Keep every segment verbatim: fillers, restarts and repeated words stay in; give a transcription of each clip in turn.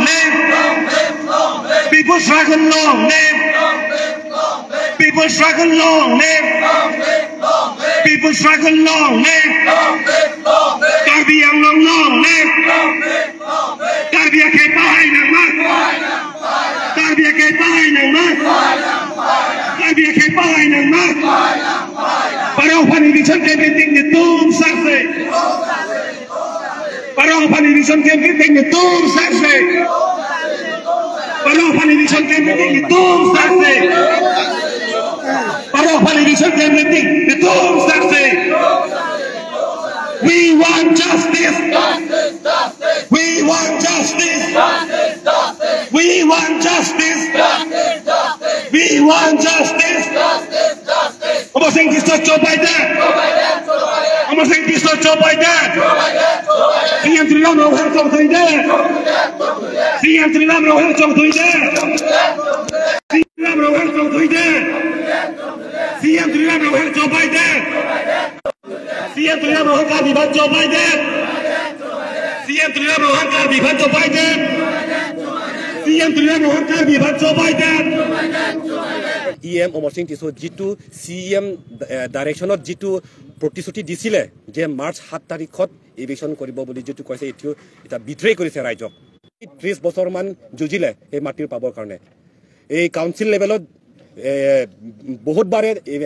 Live! People struggle long live! People struggle long live! People struggle long live! Karbi Anglong long live! Karbi akhei pahai nangma! Karbi akhei pahai nangma! Karbi akhei pahai nangma! Parong aphan eviction klem rinti netum saksi! Parong aphan eviction klem rinti netum saksi! Parong aphan eviction klem rinti netum saksi! Parong aphan eviction klem rinti netum saksi! We want justice! We want justice! We want justice! We want justice! Amarsing Tisso chobei det! Amarsing Tisso chobei det! C M Tuliram Ronghang chobei det! C M Tuliram Ronghang chobei det! C M Tuliram Ronghang chobei det! C M Tuliram Ronghang chobei det! C M Tuliram Ronghang Karbi aphan chobei det! C M Tuliram Ronghang Karbi aphan chobei det! C M Tuliram Ronghang Karbi aphan chobei det! E M Amarsing Tisso যিটো চি E M, এ, ডাইৰেকশ্যনত যিটো প্ৰতিশ্ৰুতি দিছিলে যে মাৰ্চ সাত তাৰিখত ইভিকশ্যন কৰিব বুলি যিটো কৈছে, এইটো এতিয়া বিট্ৰে কৰিছে ৰাইজক। ত্ৰিশ বছৰমান যুঁজিলে সেই মাটিৰ পাবৰ কাৰণে। এই কাউন্সিল লেভেলত, এ, বহুতবাৰে, এ,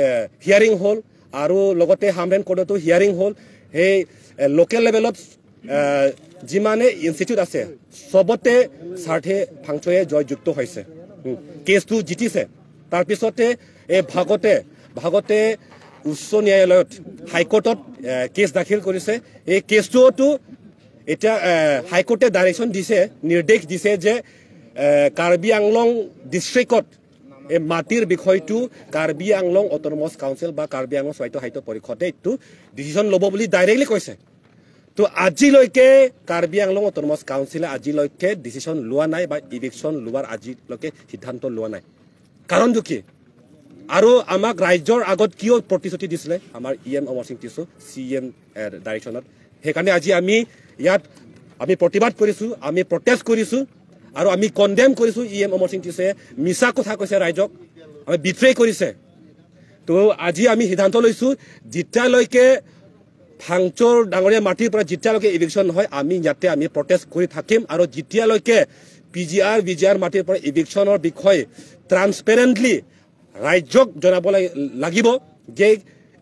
হিয়াৰিং হ'ল আৰু লগতে হামৰেন কোৰ্টতো হিয়াৰিং হ'ল। সেই, এ, লোকেল লেভেলত, এ, যিমানে ইনষ্টিটিউট আছে, চবতে স্বাৰ্থে ফাংচয়ে জয়যুক্ত হৈছে। উম, কেছটো জিতিছে। তাৰপিছতে এই ভাগতে, ভাগতে উচ্চ ন্যায়ালয়ত, হাইকোৰ্টত, এ, কেছ দাখিল কৰিছে। এই কেছটোতো এতিয়া, এ, হাইকোৰ্টে ডাইৰেকশ্যন দিছে, নিৰ্দেশ দিছে যে, এ, কাৰ্বি আংলং ডিষ্ট্ৰিক্টত এই মাটিৰ বিষয়টো কাৰ্বি আংলং অট'নমাছ কাউন্সিল বা কাৰ্বি আংলং স্বায়ত্তশাসিত পৰিষদে এইটো ডিচিশ্যন ল'ব বুলি ডাইৰেক্টলি কৈছে। তো আজিলৈকে কাৰ্বি আংলং অট'নমাছ কাউন্সিলে আজিলৈকে ডিচিশ্যন লোৱা নাই বা ইভিকশ্যন লোৱাৰ আজিলৈকে সিদ্ধান্ত লোৱা নাই। কাৰণটো কি? আৰু আমাক ৰাইজৰ আগত কিয় প্ৰতিশ্ৰুতি দিছিলে আমাৰ ই এম অমৰসিং টিছো চি ই এম, এ, ডাইৰেকশ্যনত? সেইকাৰণে আজি আমি ইয়াত আমি প্ৰতিবাদ কৰিছো, আমি প্ৰটেষ্ট কৰিছো আৰু আমি কণ্ডেম কৰিছো। ই এম অমৰসিং টিছোৱে মিছা কথা কৈছে ৰাইজক, আমি বিট্ৰে কৰিছে। তো আজি আমি সিদ্ধান্ত লৈছো, যেতিয়ালৈকে ফাংচৰ ডাঙৰীয়া মাটিৰ পৰা যেতিয়ালৈকে ইভিকশ্যন নহয়, আমি ইয়াতে আমি প্ৰটেষ্ট কৰি থাকিম। আৰু যেতিয়ালৈকে পি জি আৰ, ভি জি আৰ মাটিৰ পৰা ইভিকশ্যনৰ বিষয়ে ট্ৰান্সপেৰেণ্টলি ৰাইজক জনাব লা-, লাগিব যে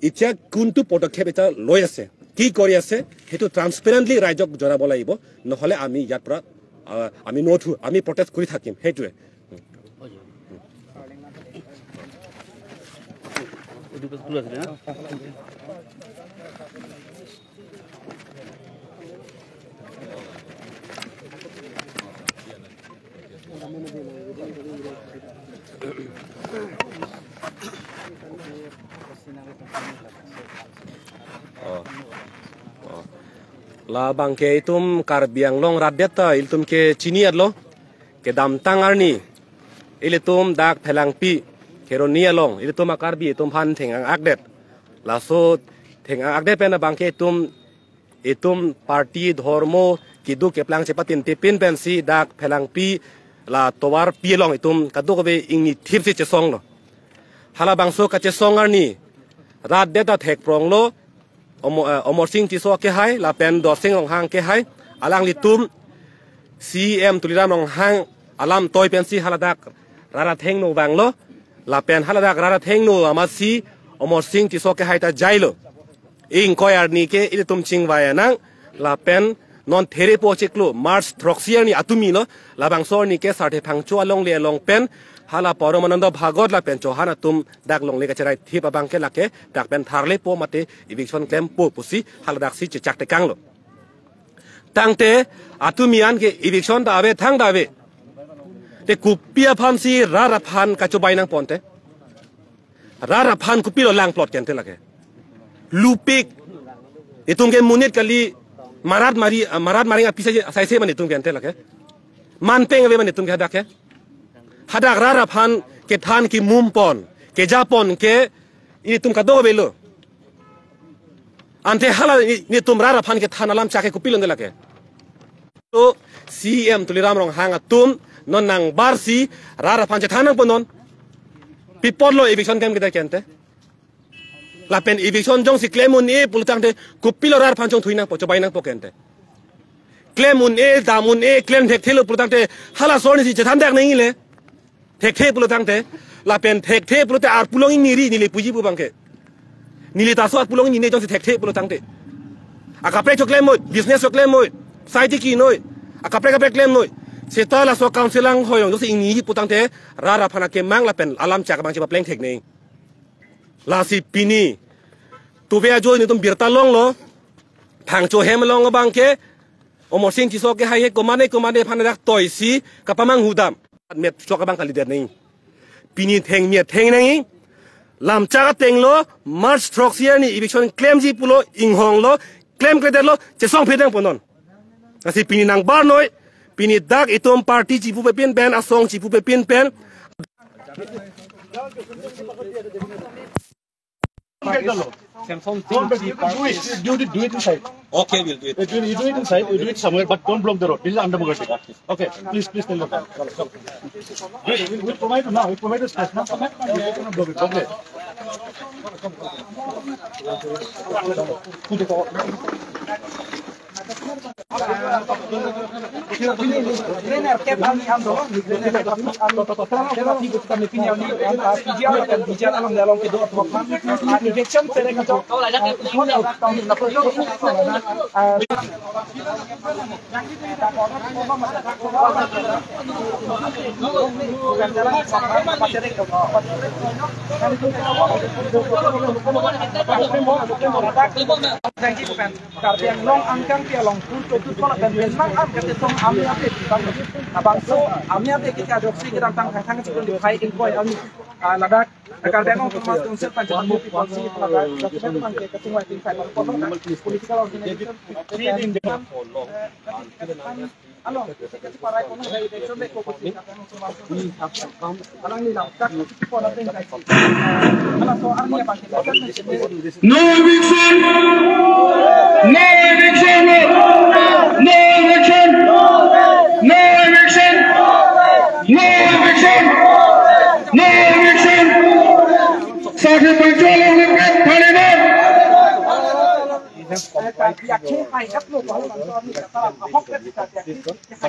এতিয়া কোনটো পদক্ষেপ এতিয়া লৈ আছে, কি কৰি আছে, সেইটো ট্ৰান্সপেৰেণ্টলি ৰাইজক জনাব লাগিব। নহ'লে আমি ইয়াৰ পৰা, আহ, আমি নুঠো, আমি প্ৰটেষ্ট কৰি থাকিম। সেইটোৱে। Oh. Oh. Labangke itum Karbi Anglong rat det ta ilitum ke chini-etlo. Kedamtang arni ilitum dak Phelangpi Kheroni along ilitum a-Karbi atum aphan theng-ang-ak det. Laso theng-ang-ak det pen abangke itum, itum party, dhormo, keduk keplang chepatintipin pensi dak Phelangpi la tovarpi along itum kadokave ingnithip si chesonglo. Halabangso kachesong arni rat det ta thekpronglo. Omo-, eh, Amarsing Tisso kehai lapen Dorsing Ronghang kehai, alanglitum C E M Tuliram Ronghang alam toi pensi haladak rat athengno vanglo, lapen haladak rat athengno amatsi Amarsing Tisso kehai ta jailo. Ingkoi arni ke ilitum chingvai anang, lapen non therepo chiklo March throksi arni atumilo, labangso arni ke Sarthe Phangcho alongle along pen hala Paramananda Bhagat lapen Chauhan atum dak longle kacherai thip abangke lake dak pen tharlepo mate eviction klempo pusi haladaksi chechak tekanglo. Tangte atumi an ke eviction ta ave, thang ta ave. Te kopi aphansi rat aphan kachobei nangponte? Rat aphan kopilo langplot kente lake? Lupik. Itum ke monit kali, marat mari, marat maring api sai, saise man itum kente lake? Manpeng ave man itum ke hadak ke? Hadak rat aphan kethan kemumpon, kejapon ke itum kadokavelo. Ante hala i-, itum rat aphan kethan alam chake kopilonde lake? To C E M Tuliram Ronghang atum non nangbarsi rat aphan chethan nangpo non. Pi apotlo eviction klemkledet ke ante. Lapen eviction jongsi klem un-e pulo tangte kopilo rat aphan chongthui nangpo, chobai nangpo ke ante. Klem un-e, dam un-e, klem thekthelo pulo tangte hala ason si chethan dak nangji le. Thekthe pulo tangte, lapen thekthe pulote arpu longji neri, neli puji pu abangke. Neli ta laso arpu longji ne jongsi thekthe pulo tangte. Akaprek choklem noi, business choklem noi, society ki noi, akaprek kaprek klem noi. Seta laso council anghoi along jongsi ingni pu tangte, rat aphan akemang lapen alamchak abang chepapleng thek nangji. Lasi pini tuve ajo netum birta longlo, thangcho hem along abangke, Amarsing Tisso ke hai he komane komane aphan dak toisi kapamanghu dam. Met chok abang kalidet nangji. Pini thengmi atheng nangji. Lamchak atenglo, March throksi arni eviction klemji pulo, inghonglo, klemkledetlo, chesong phedang po non. Lasi pini nangbar noi, pini dak itum party chipu pepin pen, asong chipu pepin pen. Samson Don't break, you can do it. You do it, do it inside. Okay, we'll do it. You do, you do it inside, you do it somewhere, but don't block the road. This is undemocratic. Okay, please, please tell them. We'll, we'll provide you now, we'll provide you space. Now, come back, come back. You cannot block it. Okay. Election Karbi Anglong angkang pi along pun to tu kola pen pen mang am kate tong ami ate tang. Abangso ami ate ke ka doksi ke tang tang tang tang chikon di phai in koi ami, ah, ladak Karbi Anglong Autonomous Council pan chikon di policy ladak document mang ke kachung wai ting phai political organization. Alo, isi kasi parai kono hai election de ko ko si kata nung suma suma. Alang ni lam tak ko na teng kai. Ala so arni apa kita kan. No eviction! No eviction! No eviction! No eviction! No eviction! No eviction! Sakit penjualan lengket Parliament! But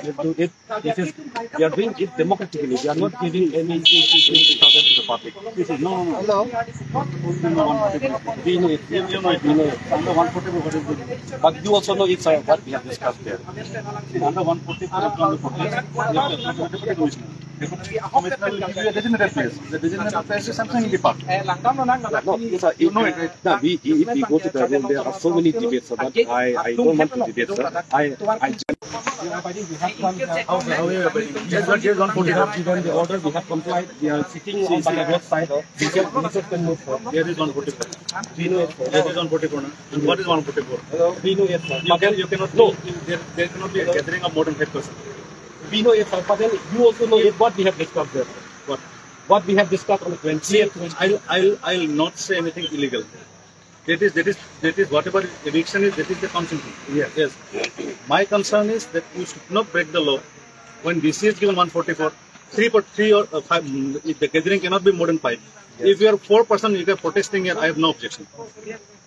we'll do it. This is, we are doing it democratically. We are not giving any thing to the public. This is no, no, no. Hello. We know it. You, you know it. We know it. Under one forty-four, what is it? But you also know it, sir, what we have discussed there. Under one forty-four, we have to protect. We have to protect the commissioner. Commissioner will give you a designated place. The designated place is Samson Hills Park. No, yes, sir. You know it, right? No, we, if we go to the room, there are so many debates, sir, but I, I don't want to debate, sir. I, I How, how we are abiding? These are, there is one forty-four. Given the order, we have complied. We are sitting on the left side. We can, we can move forward. There is one forty-four. We know it, sir. There is one forty-four, na? And what is one forty-four? Hello? We know it, sir. You can, you cannot, no. There, there cannot be a gathering of more than five percent. We know it, sir. But then you also know it, what we have discussed there. What? What we have discussed on the twentieth. See, I'll, I'll, I'll not say anything illegal. That is, that is, that is whatever eviction is, that is the council thing. Yes. Yes. My concern is that you should not break the law. When D C has given one forty-four, three per, three or, uh, five, mm, if the gathering cannot be more than five. Yes. If you are four person, you are protesting here, I have no objection.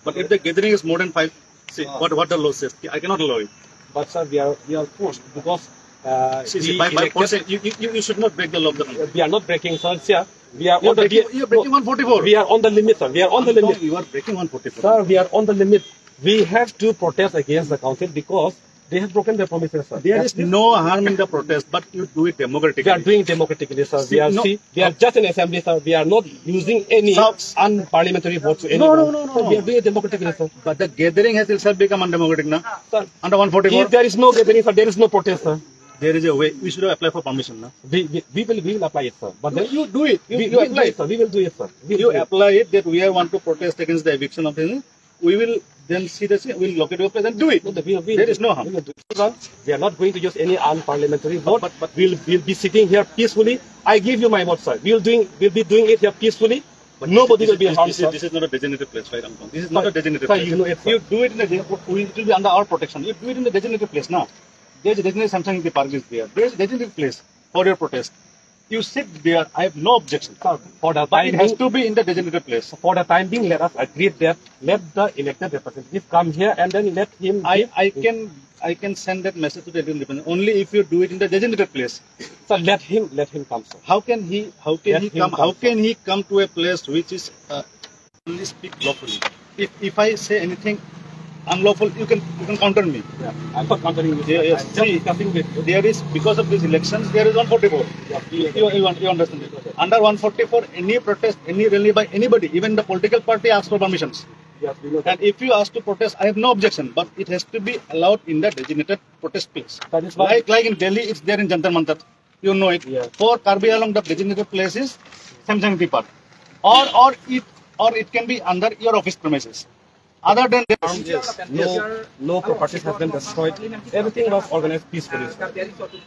But if the gathering is more than five, see, ah, what, what the law says, I cannot allow it. But sir, we are, we are forced because, uh, see, see, we by, by elected forcing, you, you, you, you should not break the law of the country. We are not breaking, sir. Sir, we are You are on the, breaking, we are, you are breaking no, one forty-four. We are on the limit, sir. We are on the I'm limit. Telling you, you are breaking one forty-four. Sir, we are on the limit. We have to protest against the council because they have broken their promises, sir. There is no harm in the protest, but you do it democratically. We are doing democratically, sir. See, we are, no, see, we are just an assembly, sir. We are not using any unparliamentary votes to anyone. No, no, no, no, no. Sir, we are doing it democratically, sir. But the gathering has itself become undemocratic, na? Sir, under one forty-four. If there is no gathering, sir, there is no protest, sir. There is a way. We should have applied for permission, na? We, we, we will, we will apply it, sir. But then you do it. You, we, you we will do apply it, sir. We will do it, sir. We will do it. You apply it that we are want to protest against the eviction of the We will then see the, we'll locate your place and do it. No, no, we, we, There is no harm. We will do it. Sir, we are not going to use any unparliamentary vote. But, but, but we'll, we'll be sitting here peacefully. I give you my word, sir. We'll doing, we'll be doing it here peacefully. But Nobody this, will be this, harmed, this is, sir. This is not a designated place, right? This is not a Sir, designated sir, place. You know it, sir. You do it in a, it will be under our protection. You do it in a designated place now. There's a designated Samsung Park is there. There's a designated place for your protest. You sit there. I have no objection. Sir, for the But time it has being, to be in the designated place. For the time being, let us agree that let the elected representative come here and then let him. I, give- I can I can send that message to the elected representative only if you do it in the designated place. Sir, let him let him come, sir. How can he how can Let he him come how come. can he come to a place which is uh, only speak lawfully? If if I say anything unlawful, you can you can counter me. Yeah, I'm not countering you. Sir. Yeah, yes. I'm just See, discussing with you. There is because of this elections there is one forty-four. Yeah, You, you, you, un- you understand it. Under one forty-four, any protest, any rally by anybody, even the political party asks for permissions. Yes, we know that. And if you ask to protest, I have no objection, but it has to be allowed in the designated protest place. That is why. Like like in Delhi, it's there in Jantar Mantar. You know it. Yeah. For Karbi Anglong, the designated place is Samsung Park, or or it or it can be under your office premises. Other than that, Yes. No, no properties have been destroyed. Everything was organized peacefully.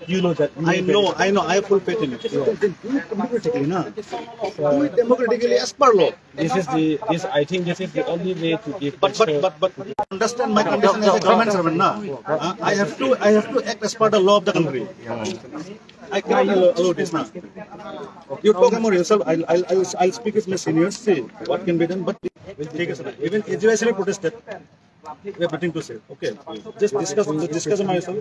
You know that. You I know, I know, I have full faith in it. Then do it democratically, na. Do it democratically as per law. This is the this I think this is the only way to give. But but but but understand my condition as a government servant, na. Uh, I have to I have to act as per the law of the country. I cannot allow, allow this, na. You talk among yourself. I'll I'll I'll, I'll speak with my seniors. See what can be done. But take us even A G Y C protested. We have nothing to say. Okay. Just discuss. Just discuss among yourself.